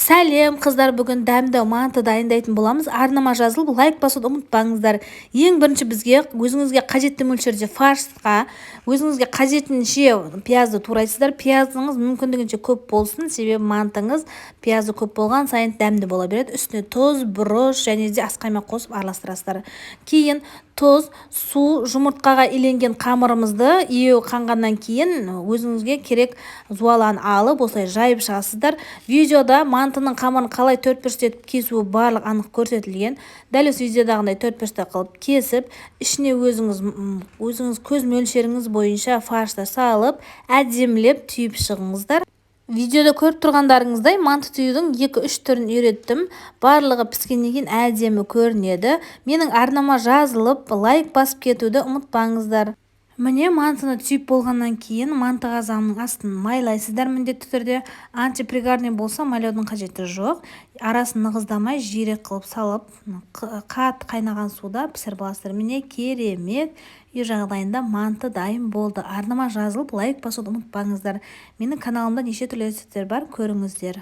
Сәлем, қыздар! Бүгін дәмді манты дайындайтын боламыз. Арнама жазылып, лайк басуды ұмытпаңыздар. Ең бірінші бізге өзіңізге қажетті мөлшерде фаршқа өзіңізге қажетінше пиязды турайсыздар. Пиязыңыз мүмкіндігінше көп болсын, себебі мантыңыз пиязы көп болған сайын дәмді бола береді. Үстіне тұз, бұрыш және де асқаймақ қосып араластырасыздар. Кейін тұз, су, жұмыртқаға иленген қамырымызды иеу қанғаннан кейін өзіңізге керек зуаланы алып, осылай жайып шығасыздар. Видеода мантының қамырын қалай төрт бұрышты етіп кесуі барлық анық көрсетілген. Дәл осы видеодағындай төрт бұрышты қылып кесіп, ішіне өзіңіз көз мөлшеріңіз бойынша фаршты салып, әдемілеп түйіп шығыңыздар. Видеода көріп тұрғандарыңыздай, манты түюдің 2-3 түрін үйреттім. Барлығы піскеннен кейін әдемі көрінеді. Менің арнама жазылып, лайк басып кетуді ұмытпаңыздар. Міне, мантыны түйіп болғаннан кейін манты қазанның астын майлайсыздар міндетті түрде. Антипригарный болса, майлаудың қажеті жоқ. Арасын нығыздамай, жиірек қылып салып, қатты қайнаған суда пісіріп аласыздар. Міне, керемет үй жағдайында манты дайын болды. Арнама жазылып, лайк басуды ұмытпаңыздар. Менің каналымда неше түрлі рецепттер бар, көріңіздер.